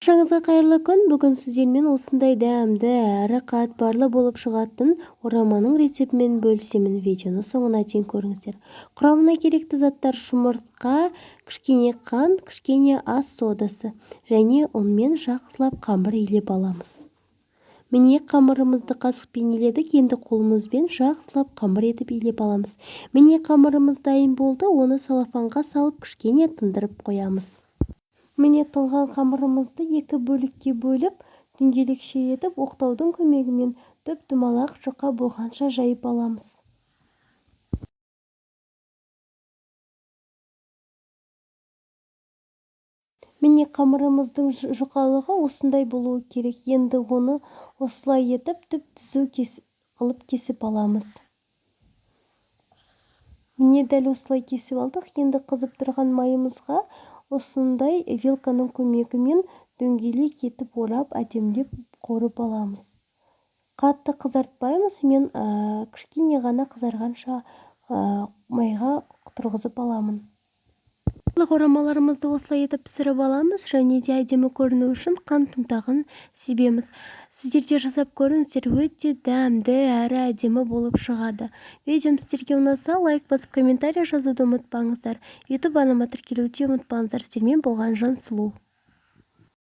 Баршаңызға қайырлы күн! Бүгін сіздермен осындай дәмді әрі қатпарлы болып шығатын ораманың рецептімен бөлісемін. Видеоны соңына дейін көріңіздер. Құрамына керекті заттар: жұмыртқа, кішкене қант, кішкене ас содасы және ұнмен жақсылап қамыр илеп аламыз. Міне, қамырымызды қасықпен иледік, енді қолымызбен жақсылап қамыр етіп илеп аламыз. Міне, қамырымыз дайын болды, оны салафанға салып кішкене тындырып қоямыз. Міне, тұнған қамырымызды екі бөлікке бөліп, дөңгелекше етіп, оқтаудың көмегімен түп-домалақ жұқа болғанша жайып аламыз. Міне, қамырымыздың жұқалығы осындай болуы керек. Енді оны осылай етіп түп-түзу қылып кесіп аламыз. Міне, дәл осылай кесіп алдық. Енді қызып тұрған майымызға осындай вилканың көмегімен дөңгелек етіп орап, әдемілеп қуырып аламыз. Қатты қызартпаймыз, мен кішкене ғана қызарғанша майға тұрғызып аламын. Барлық орамаларымызды осылай етіп пісіріп аламыз және де әдемі көріну үшін қант ұнтағын себеміз. Сіздер де жасап көріңіздер, өте дәмді әрі әдемі болып шығады. Видеом сіздерге ұнаса, лайк басып, комментарий жазуды ұмытпаңыздар. YouTube арнама тіркелуді ұмытпаңыздар. Сіздермен болған Жансұлу.